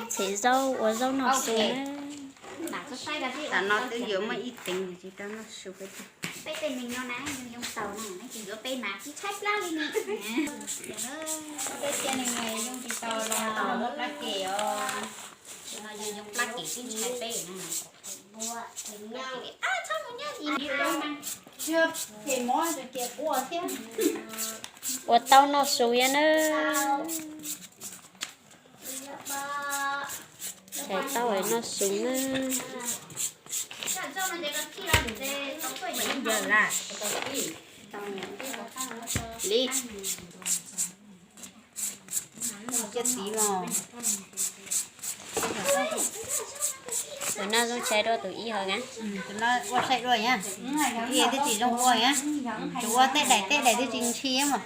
Txhim zaub ua zaub noj su na. Tam no twb yuav muaj ib teev tsis tau noj su. Peb tej neeg no na, yog yoog taus na, tsis yuav peb mas tsis tshaib plab li ne. Peb tej neeg yoog tsis taus los muaj plab kem os. Yoog plab kem tib ntshai peb na. Ua tau noj su thiab na. Tshais tau noj su na. Li. Cia tiv mog. Tus no zoo tshais dua tus ib hov na. Tus no ua tshais dua na. Ib twb tsis zoo ua na. Tus ua tej daim tej daim twb tsis ntshis mog.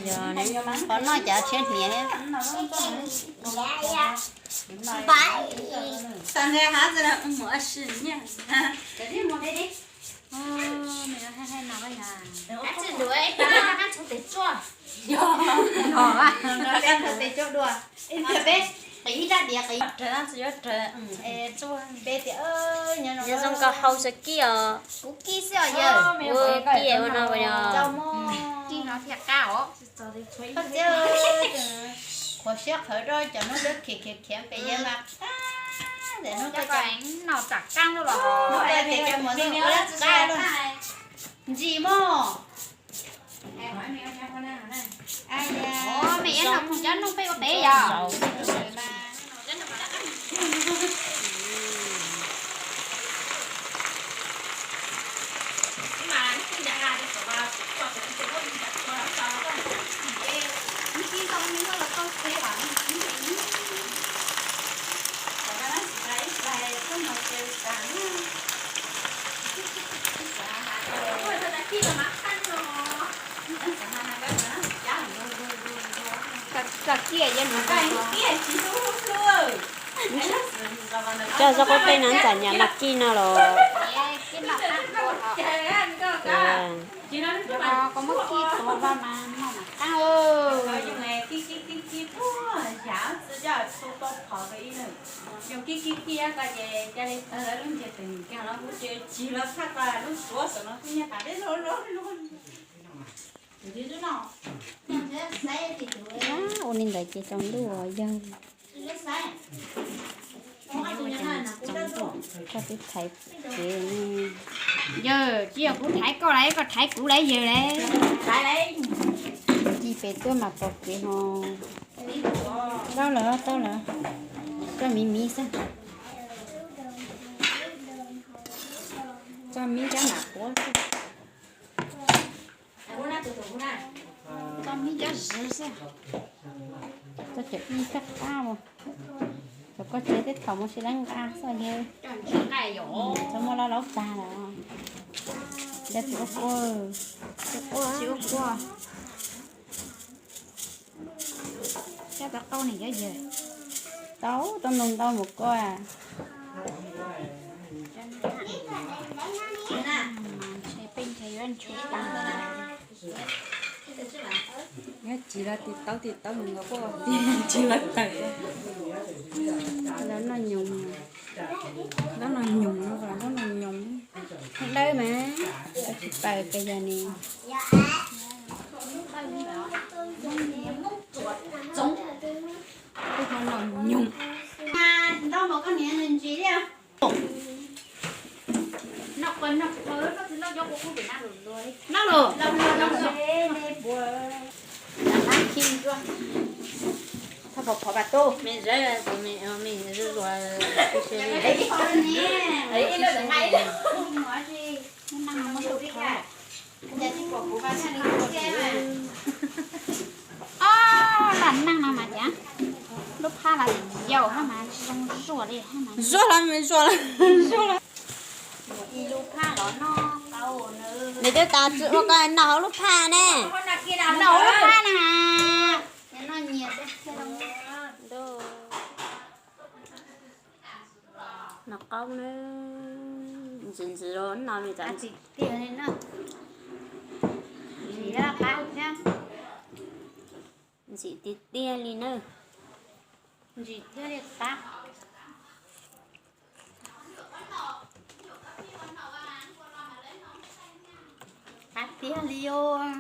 Yog qhov noj cas tshiab hniav thiab. Tes tsuaj dua. Peb qiv ib rab diav qiv. Yog zoo nkaus hau sawv kij os. Kuv kij xwb os yawg. Ua kij ua no yog. Koj txiv, qhuav siab qhawv rau cov noob dawb khiav khiav khiav pem yawg mas qab ntawm noob qab. Ntsis mog. Me iab no mus cov noog peb ua pem yog. Tso zaub qub teb no ntxam nyam no kij no los. Ua li ntawd ces tsaus ntuj yawg. Koj twb thaiv kev ne. Yawg, tsis yog kuv thaiv koj lauj, koj thaiv kuv lauj yawg lauj. Ci pem tuaj mas pom kev no. Tau lawm, tau lawm. Tso miv miv xwb. Tso miv cov mam puav xwb. Tso miv cov zws xwb. Tso cov ib kab qab mus. Cov koj tsev tej thaum mus tsis lab nqa xwb yawg. Tso muaj lab laub tag lawm. Cov tsis ua kua, tsis ua kua. Cov tau qau ne cov yawg. Tau, tau nug ntau mus koj. Ntshe peb ntshe yuav ntshe tag. Nyob tsis los tis taub tis taub mus nkaus quaj tis tsis los tawm. Los noj nyoos, los noj nyoos no, los noj nyoos. Dawb mas, tsis paws pes yog ni. Noj nyoos. Thaj phom phom pas tub. Ob, lam neej no mas cas lub phab los yaus hab mas zoo zuag li hab mas. Zuag los me zuag los. Nws twb tas tsi ua koj noj hauv lub phab ne. Noj hauv lub phab na. Noj qaub na, ntxim ntxim los noj li tas. Ntxim tiag tiag li na. Ntxim thiab li qab. Qab tiag li os.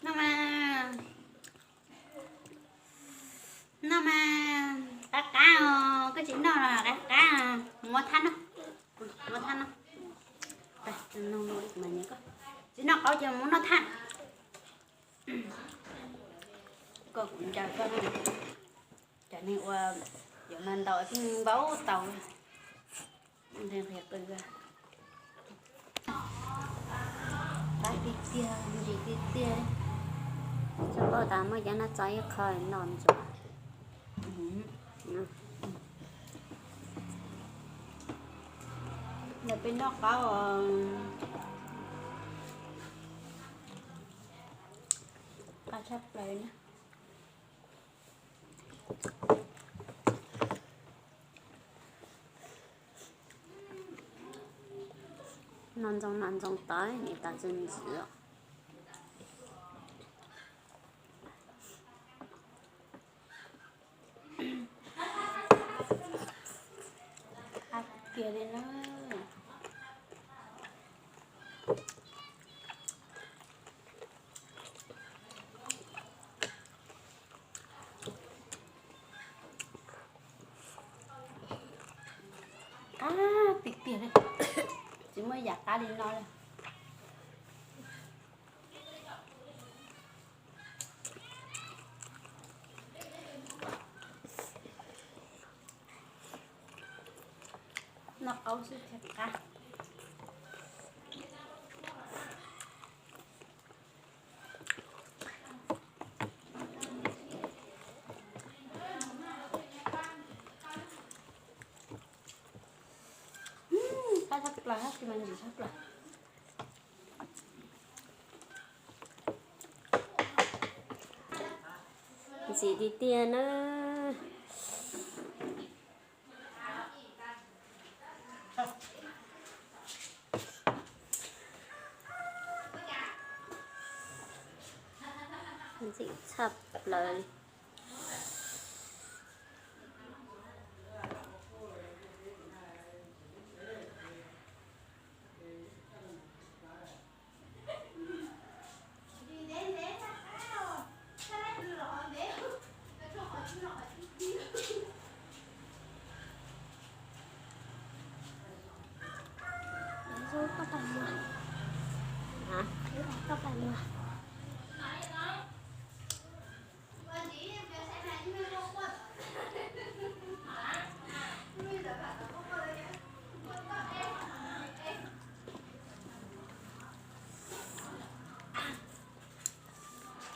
Noj mas. Noj mas, qab qab os, koj tsis noj los qab qab. Muab thaj no, muab thaj no. Tsis noj qau ces mus noj thaj. Koj kuv ncaws koj, cov neeg ua yuav mas ntaus pheej npau taws. Qab tiag tiag, ntxim tiag tiag. Tsis paub tas muaj cov no txo ib qho no ntxuav. Yog peb noj qaub os, qab tshaj plaws na. Noj ntxoov noj ntxoov tod nim tas txog ntxiv. Qab tiag li na. Qab tiag tiag li, tsis muaj yam qab li no li. Noj qaub xwb thiaj qab. Qab tshaj plaws, tab sis mas ntxim tshaj plaws. Ntxim tiag tiag na. Ntxim tshaj plaws li.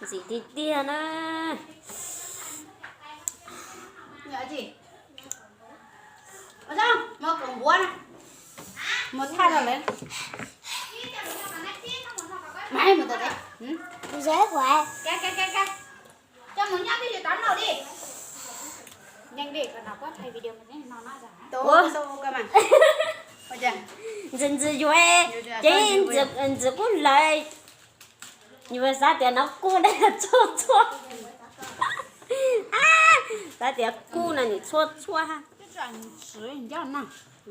Ntxim tiag tiag na. Mus koom npuav na, mus thaj rau lawv. Mas mus tau deb. Coj mus nyob twj ywm tod nraud li. Ua, ntxim ntxim yuav, ces ntxim kuj lawm. Yuav xav tias no kuj na, txhua txhua. Xav tias kuj no nim txhua txhua.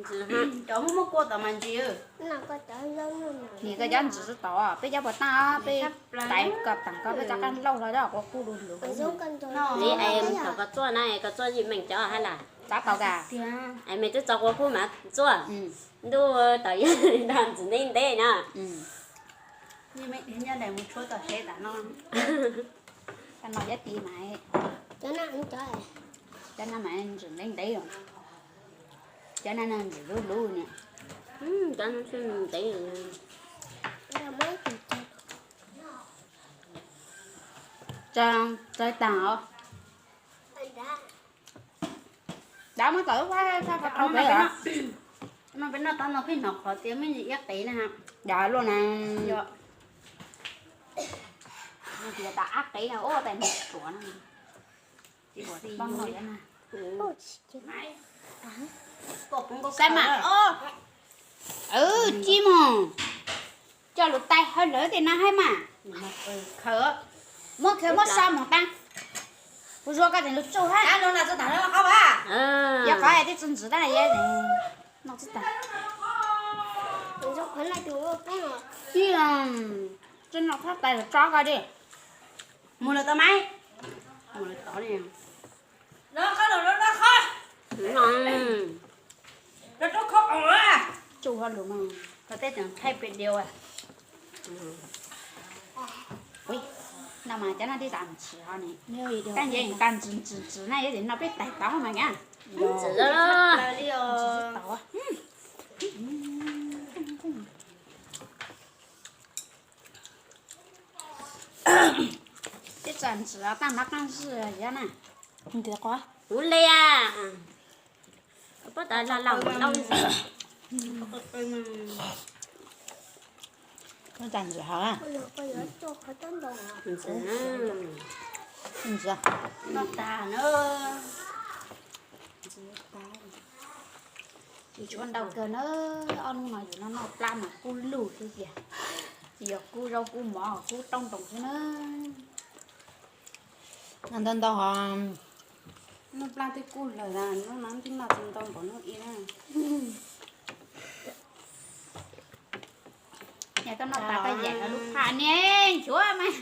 Ntxim, cov muaj muaj kua tod mas ntxim. Nim koj cov ntxim tod, peb cov puas tag, peb tais koj taam koj peb cov qab lauj hlo cov quav kub du lug. Li es thaum koj txuaj na, koj txuaj yim meem cov hab las. Txav tau kas. Es mej twb txo quav kub mas txuaj. Ntuj thaum yog ntag ntxim ntev ntev na. Nyob daim mus tshuab tom seb tas no. Cov no cov ti mas, cov no mas ntxim ntev ntev, cov no ntxim lub lub ne. Cov no ntev. Txawj taag os. Dab muab tom lub fab, no peb noj tau no pheej hnov qhov tias muaj ntsis iab qev na. Dab luaj na. Tias tas ab qev no ua tais suav no. Saib mas, tsib moos, coj lus tais hawb lawv tej na hab mas. Khaws, muab khaws muab so mus tag. Kuv zuag koj tseem lug tsuj hab. Yog qhov twb txi ntxiv tab yog noj txij tag. Tsi noj thab tais tso koj di. Mus lawm tau mas. Tsuj hauj lwm mas, koj teb tseem thaij pem diaus. Ui, no mas cov no tib tas ntsis ho ne. Koj nce kas ntsis ntsis ntsis na, yog tias no peb tais tau mas ka. Ntsis tau. Tib tas ntsis tag no qaab zig yog na. Kuv le a. Pob tas la la ntau. Tsis tas ntsis hov. Ntsis. Noj tag na. Tsis tshuav ntau kawg na. Ob hnub no yus noj noj plab mas kub lug xwb tiag. Tsis yog kub zaub kub mov kub roob ntoos xwb na. Noj ntau ntau hov. Noj plab twb kub lawm, hnub no twb noj tsis ntau npaum hnub ib na. Yog koj noj tas koj yam lub phaj niag nchuav mas.